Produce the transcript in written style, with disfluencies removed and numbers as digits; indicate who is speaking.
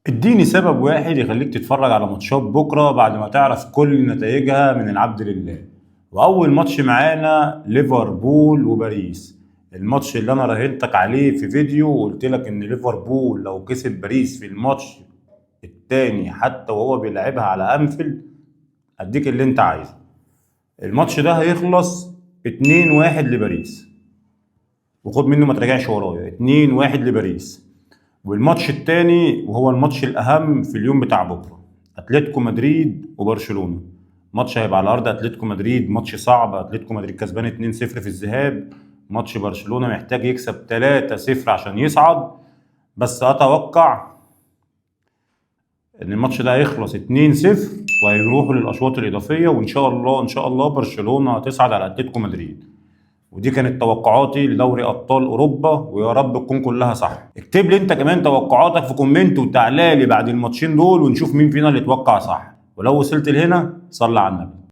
Speaker 1: اديني سبب واحد يخليك تتفرج على ماتشات بكرة بعد ما تعرف كل نتائجها من العبد لله. واول ماتش معانا ليفربول وباريس، الماتش اللي انا راهنتك عليه في فيديو وقلت لك ان ليفربول لو كسب باريس في الماتش التاني حتى وهو بيلعبها على انفيلد اديك اللي انت عايزه. الماتش ده هيخلص 2-1 لباريس، وخد منه ما تراجعش ورايا، 2-1 لباريس. والماتش الثاني وهو الماتش الاهم في اليوم بتاع بكره، اتلتيكو مدريد وبرشلونة. ماتش هيبقى على ارض اتلتيكو مدريد، ماتش صعب. اتلتيكو مدريد كسبان 2-0 في الذهاب، ماتش برشلونة محتاج يكسب 3-0 عشان يصعد. بس اتوقع ان الماتش ده هيخلص 2-0 وهيروحوا للاشواط الاضافية، وان شاء الله ان شاء الله برشلونة هتصعد على اتلتيكو مدريد. ودي كانت توقعاتي لدوري ابطال اوروبا، ويا رب تكون كلها صح. اكتب لي انت كمان توقعاتك في comment وتعالى لي بعد الماتشين دول ونشوف مين فينا اللي اتوقع صح. ولو وصلت لهنا صلي على النبي.